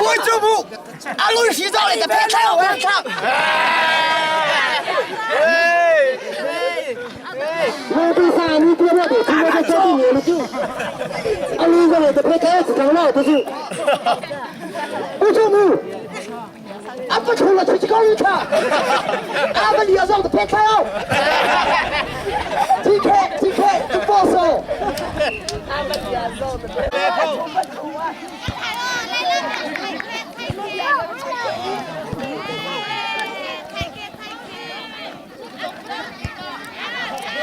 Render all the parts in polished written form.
我就不，阿龙洗澡了，在拍照，我操！俺不出了，出去搞一圈。俺们脸上的拍开哦，进开进开，就放手。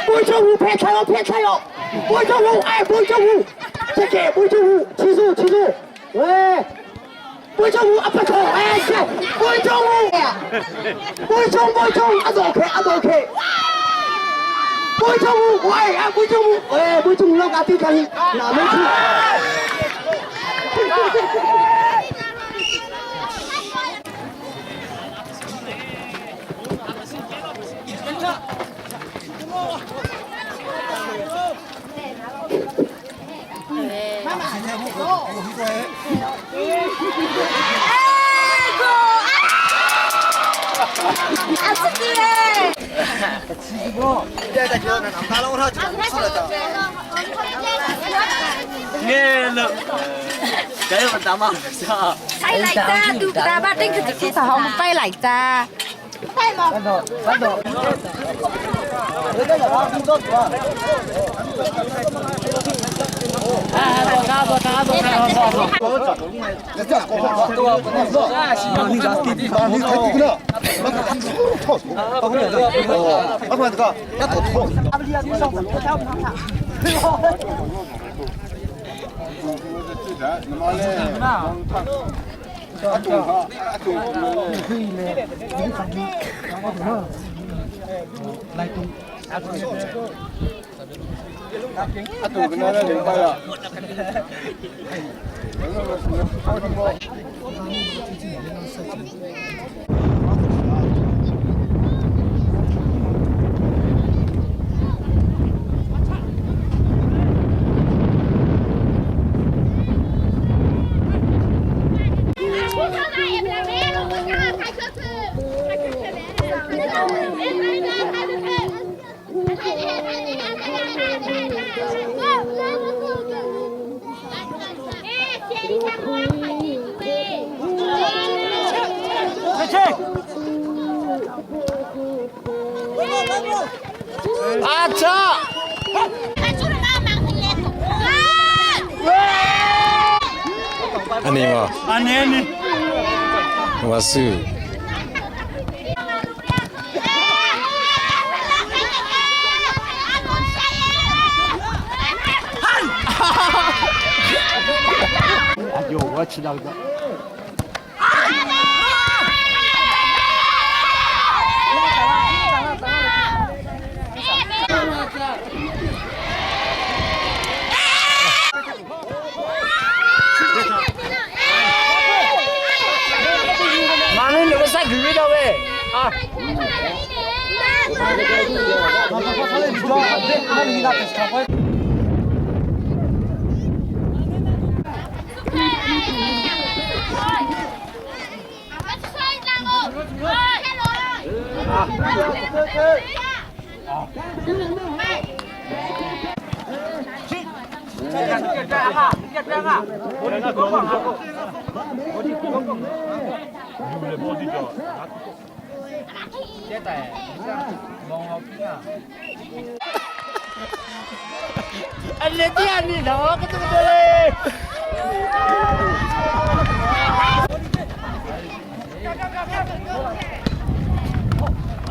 不中午拍开哦，拍开哦，不中午哎，不中午，这个不中午，起诉起诉，喂。不中午啊不错，哎呀，不中午，不中不中，阿多 K 阿多 K，不中午喂啊不中午，喂不中午老家对看你哪没去？ ไปไหลจ้าดูตาบ้านเด้งคือที่สองไปไหลจ้า อันนี้บ่ อันนี้อันนี้ ว่าซื้อ 有我吃到的。马上那个啥鱼的喂啊！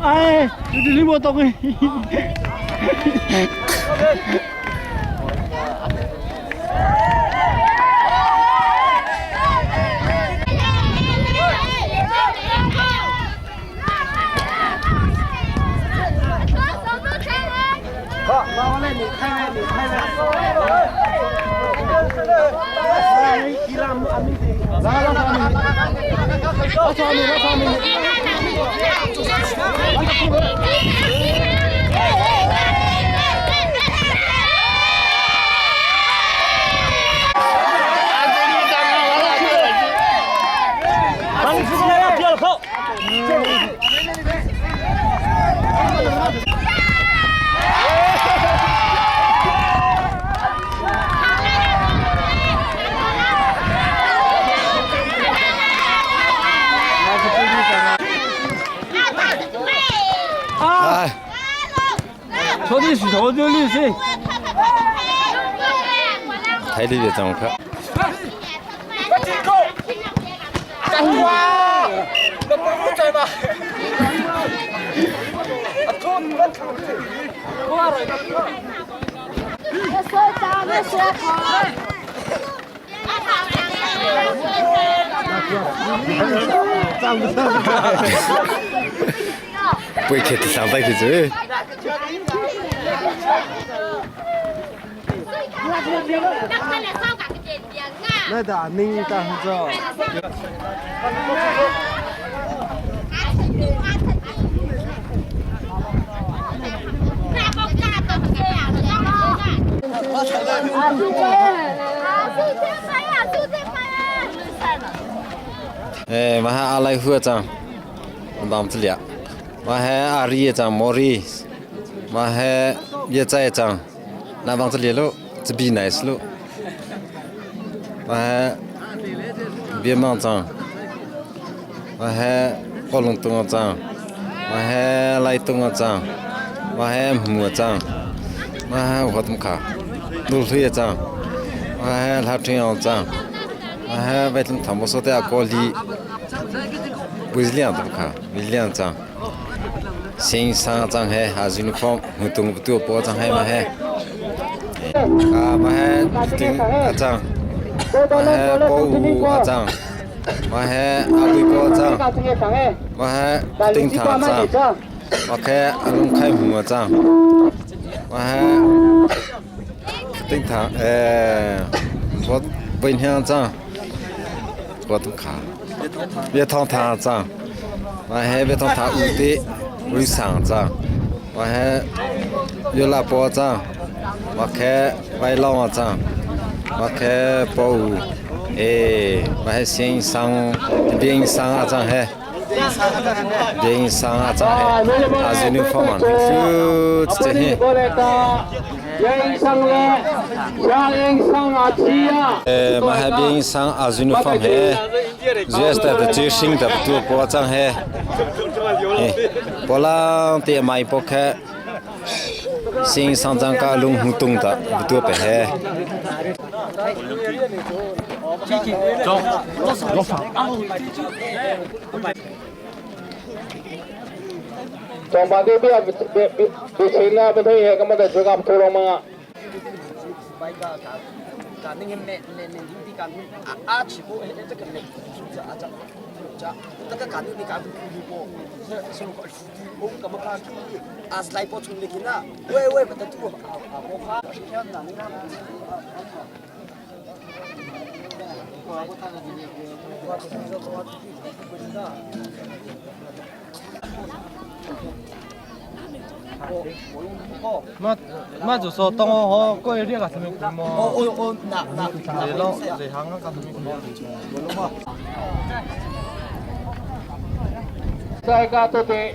哎，你你无动诶。哎， 草地是头就绿色。 睇呢隻就佢。不会开的上班去做。哎，我还阿来喝张，我当不了。我还阿里一张毛里，我还一在一张，那房子里喽，这边来是喽。我还别忙张，我还高龙东张，我还来东张，我还木张，我还我怎么卡，路腿一张，我还他这样张，我还外头他们说的高丽。不是两不卡，不是两张。新上张海还是 uniform，我懂不多包张海嘛海。啊，嘛海顶阿张，嘛海保护阿张，嘛海阿贵高张，嘛海顶塔张，嘛开阿龙开门张，嘛海顶塔哎，我本乡张，我都卡。别汤汤张，我还别汤汤五的五上张，我还有拉包张，我开外老张，我开包五，哎，我还先上边上阿张还，边上阿张还，阿是你放嘛？就这些。哎，我还边上阿是你放还。这是的最新的多包装嘿，哎，波浪的买不开，新上涨价龙虎洞的不多白嘿。 总把这边别别别钱了，不退，根本在这个不了嘛。 嘛嘛就说当我好过一个什么嘛？哦哦哦，那那那这行啊，干什么？ 再加多啲，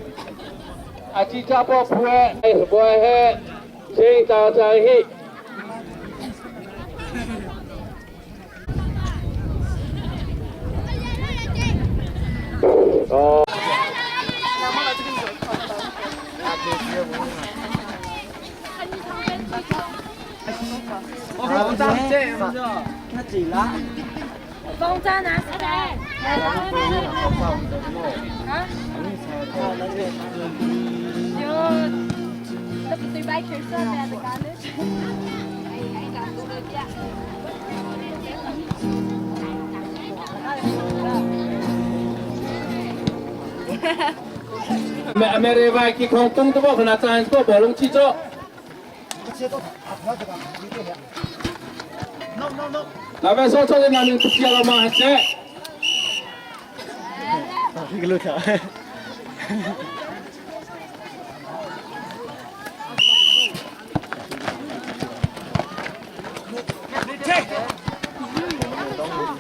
啊，只只波铺的，不会先早早去。哦。America ki khong tung tu bo khana chan ko bolong chi cho. La ve so cho de na min tia lo ma ha che.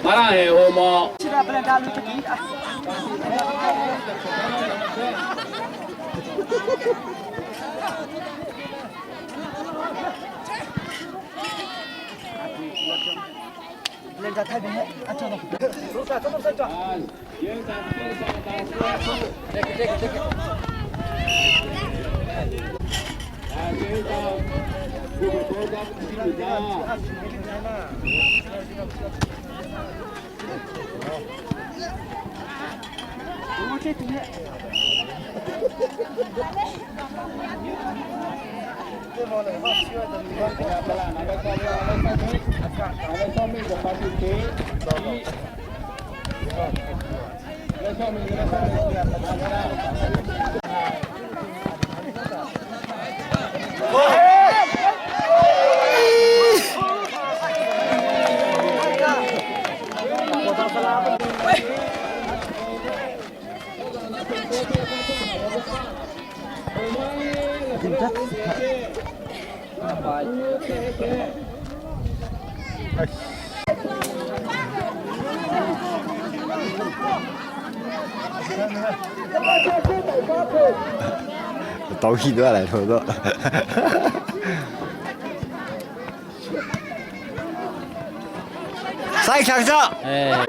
Mara he ho mo. 刀劈断了，头子。赛场上。哎。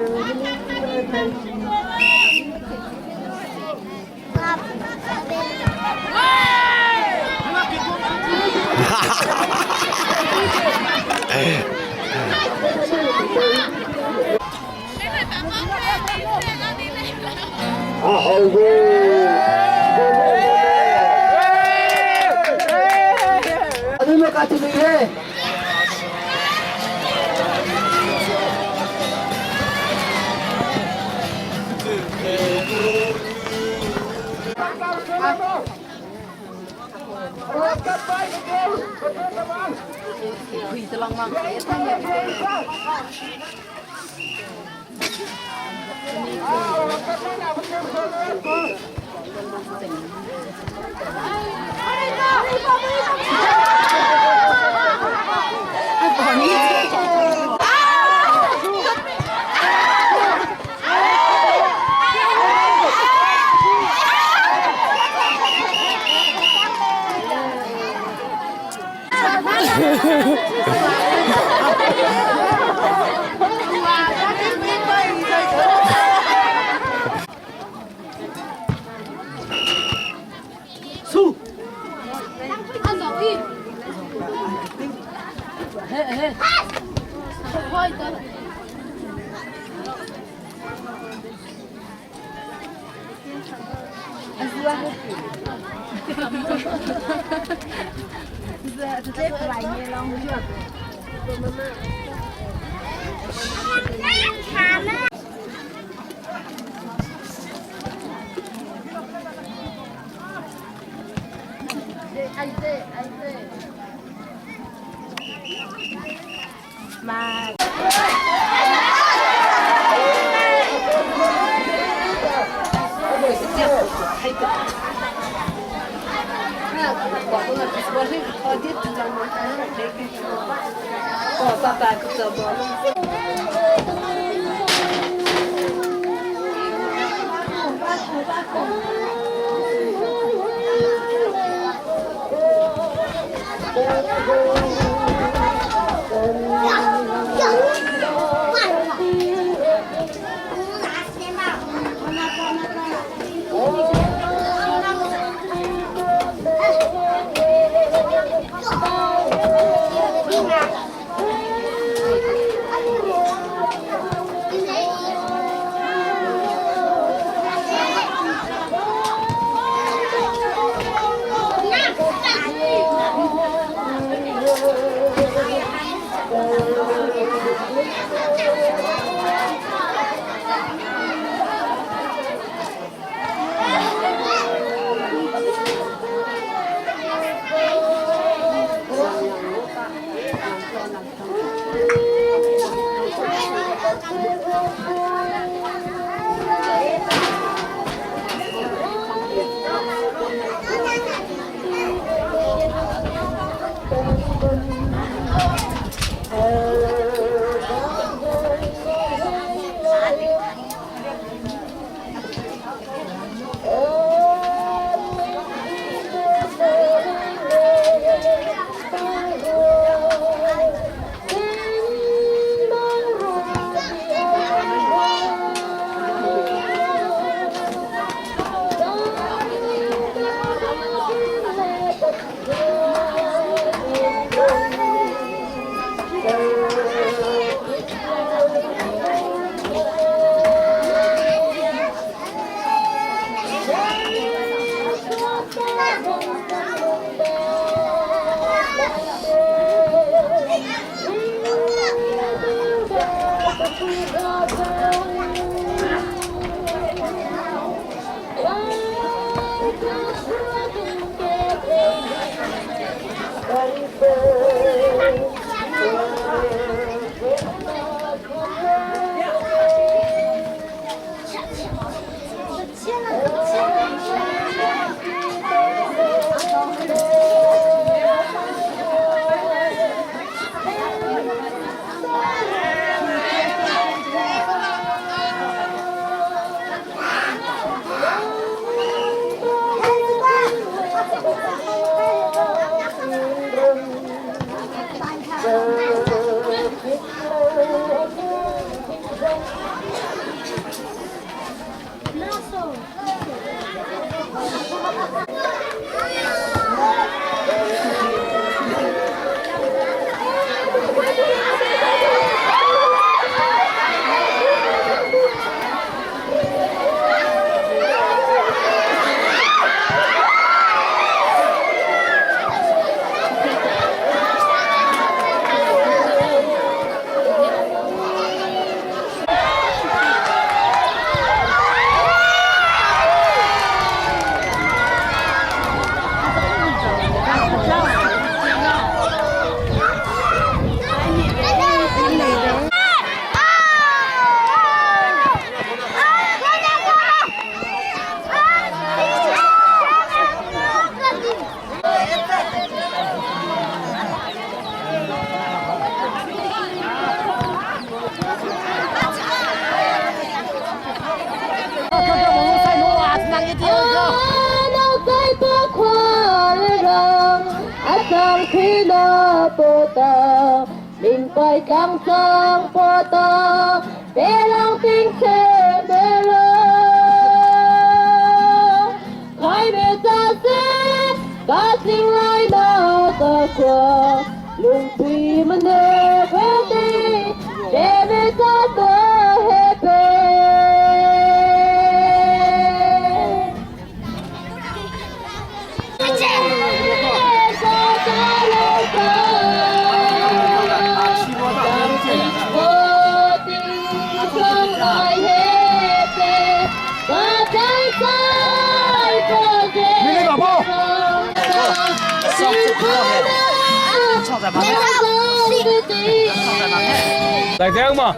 来这样吗？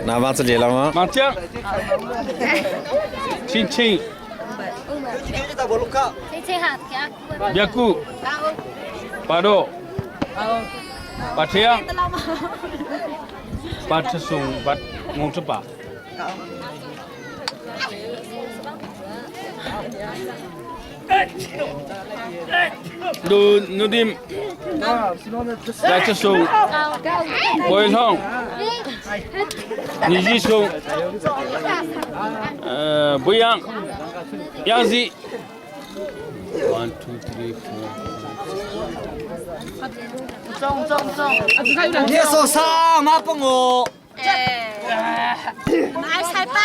拿房子里了吗？马将，亲亲。雅古，巴多，巴天，巴吃松，巴我吃巴。努努点，来吃松，白汤，你去松，不一样，样子。1 2 3 4 你说啥嘛不我？ 买菜拜。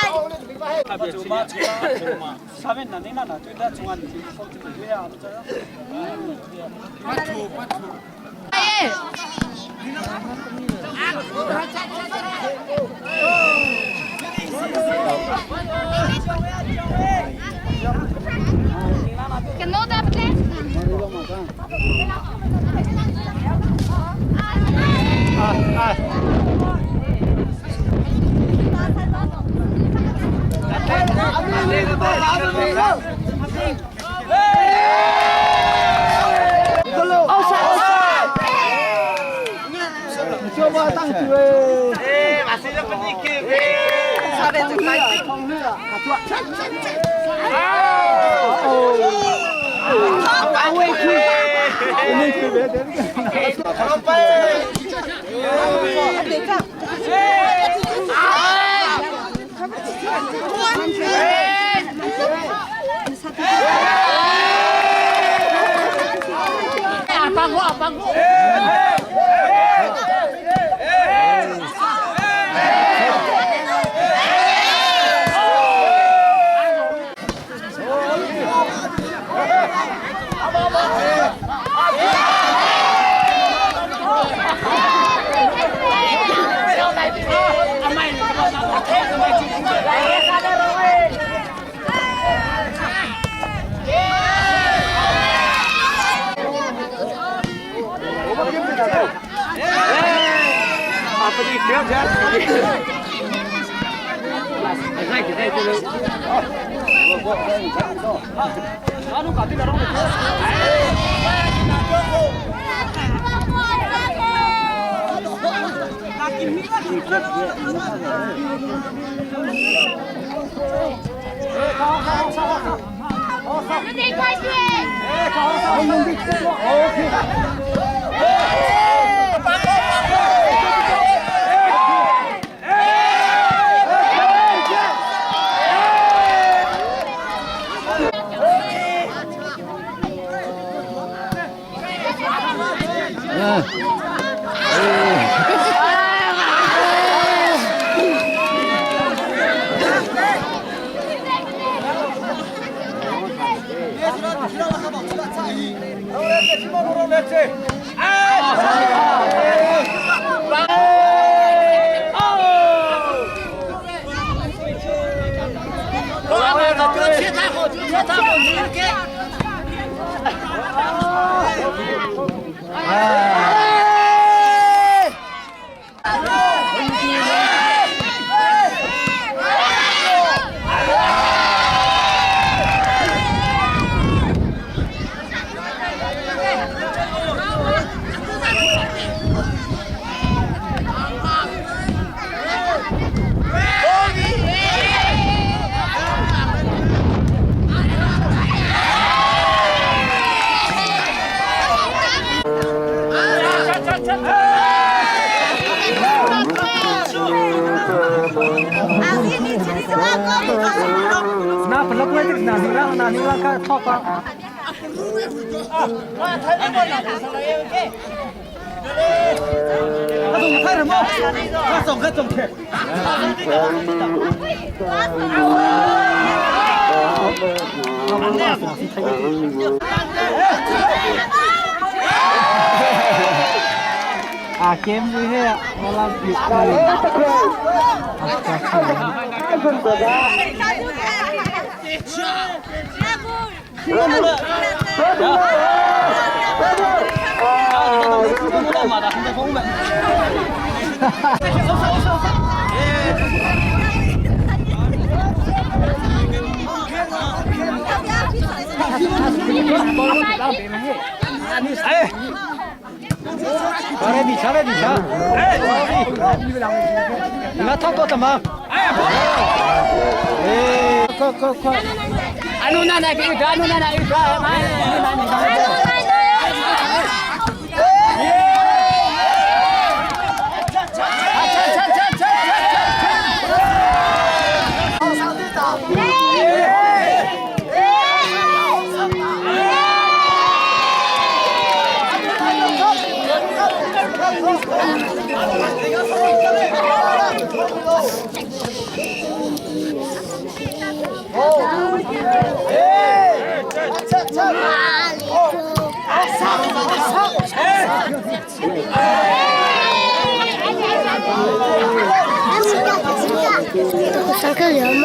上课了吗？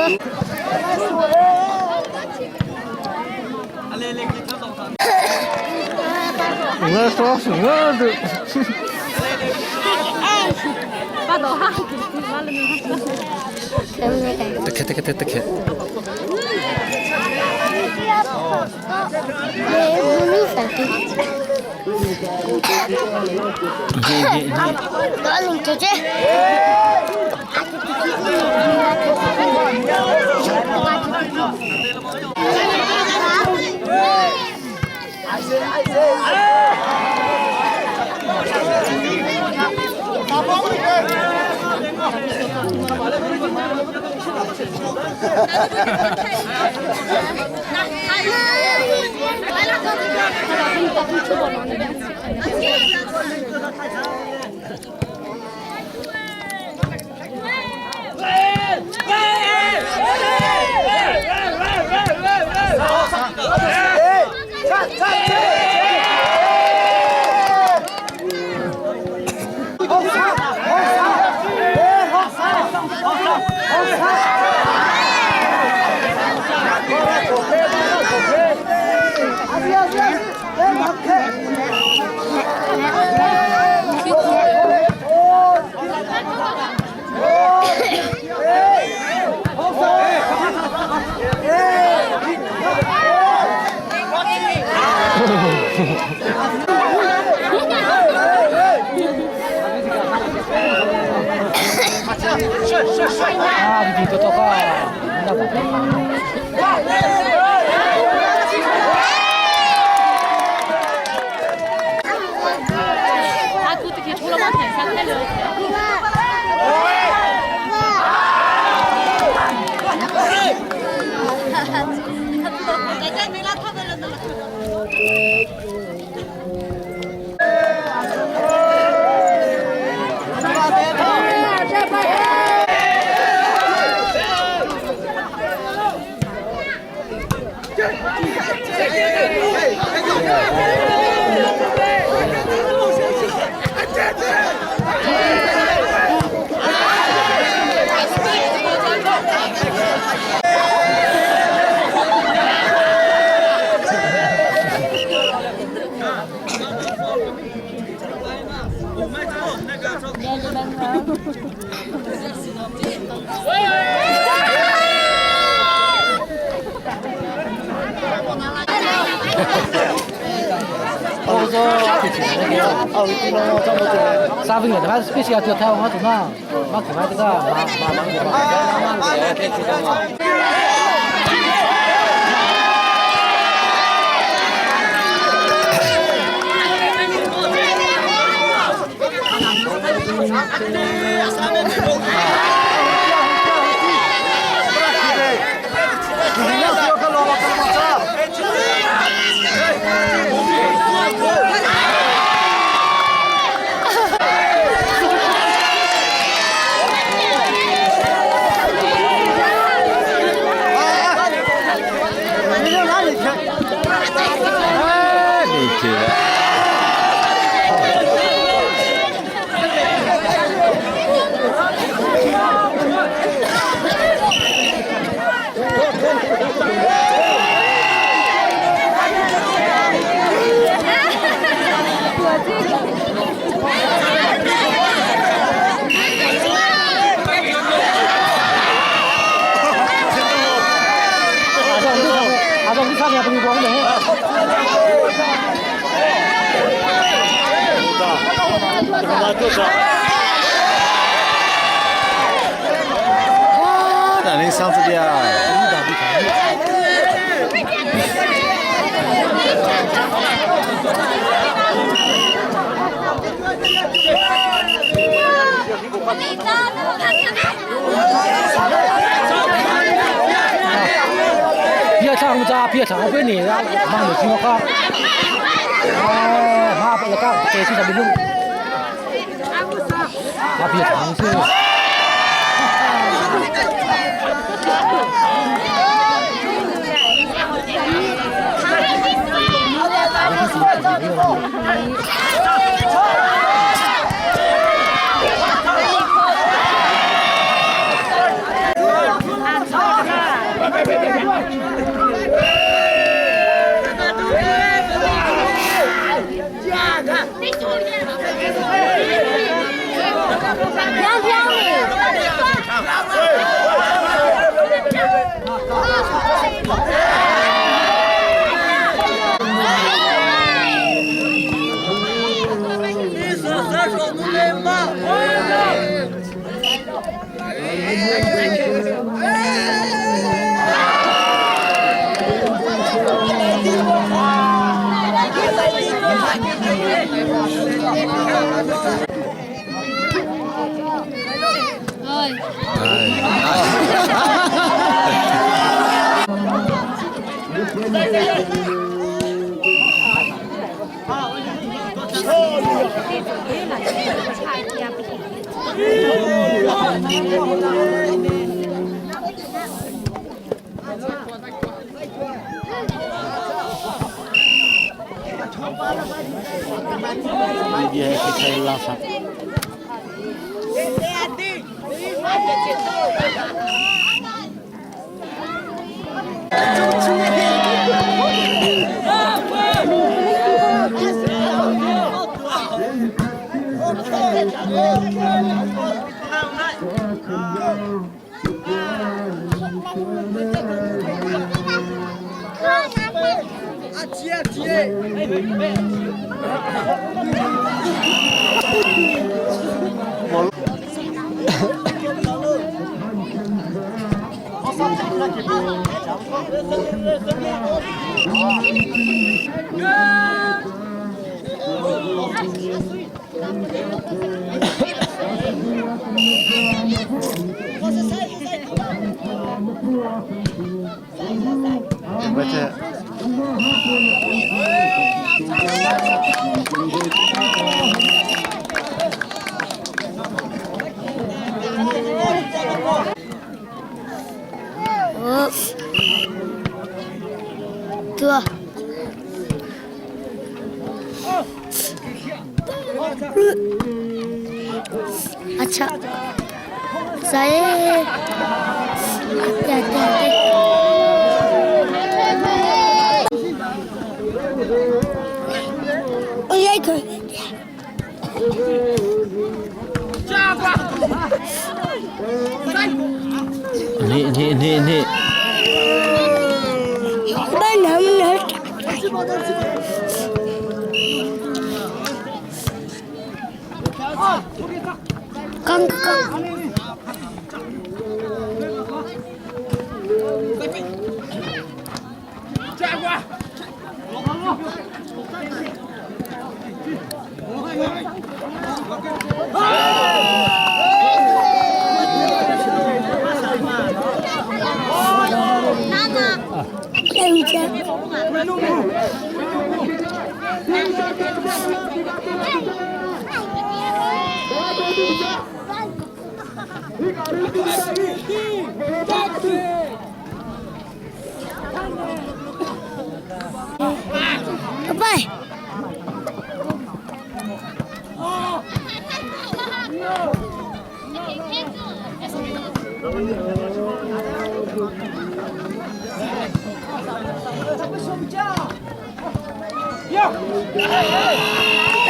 我说什么都。 တခက်တခက်တခက် 姐姐。 နေခေပဲဒါနေဆောင်စပြ 别唱不扎，别唱不你啊，忙着听我讲。哎，妈不了讲，这是什么用？啊，别唱是。Tua. अच्छा Saya Hati hati hati. Oh, ya, 你你你你。刚刚。 拜拜。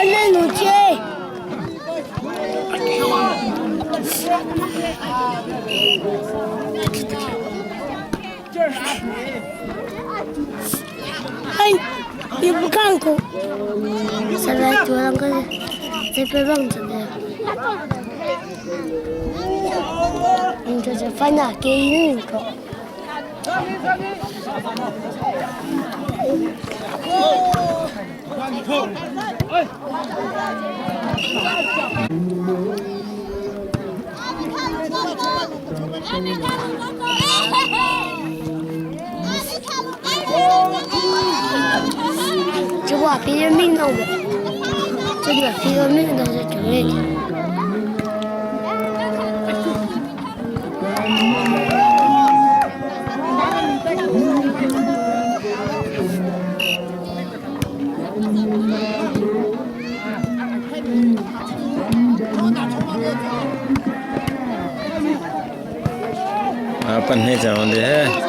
那侬接。哎，你不看过？现在做那个这边网子的，你就是翻那给人个。这话别人命到我，这个别人命到是准备的。Pan he chang de he.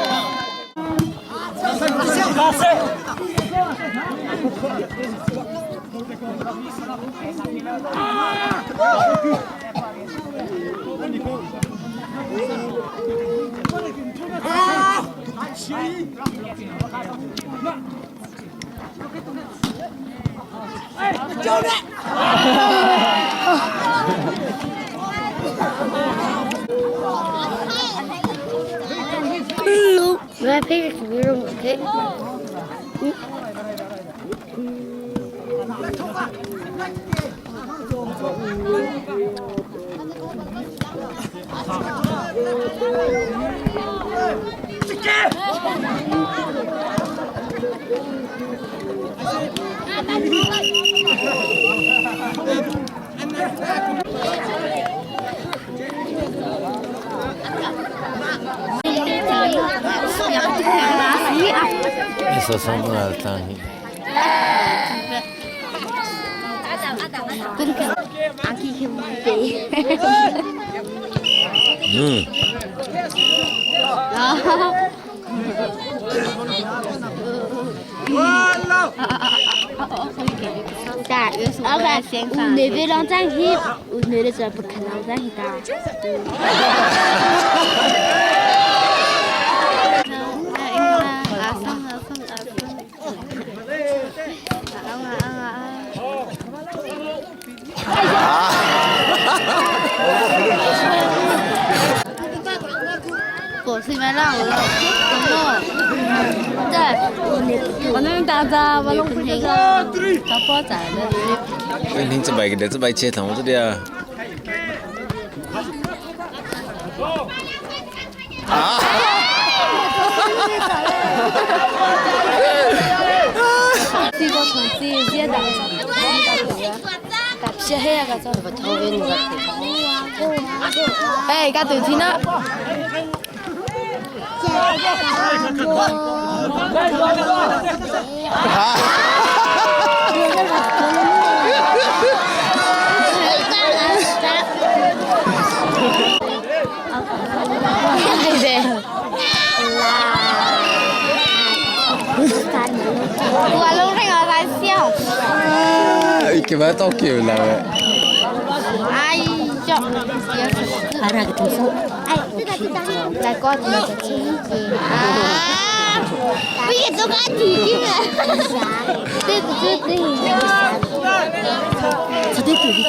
那边两张去，我那边这不看两张去打。 Mình这摆个的，这摆切糖这里啊。啊！ Ê, ca từ thi nó. 我弄那个玩笑。 cái má tao kiểu là 哎呀，来过来啊！不也都敢提的吗？对对对，这对对对。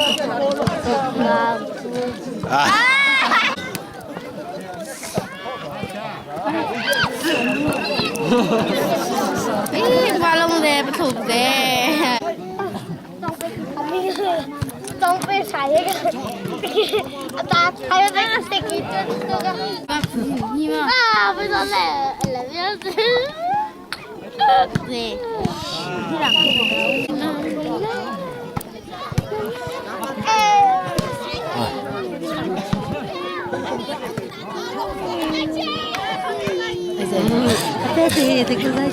啊！ 哎，我弄的不错的。东北菜那个，打还有那个谁给这这个？啊，不说了，来不要子。对。对对，这个。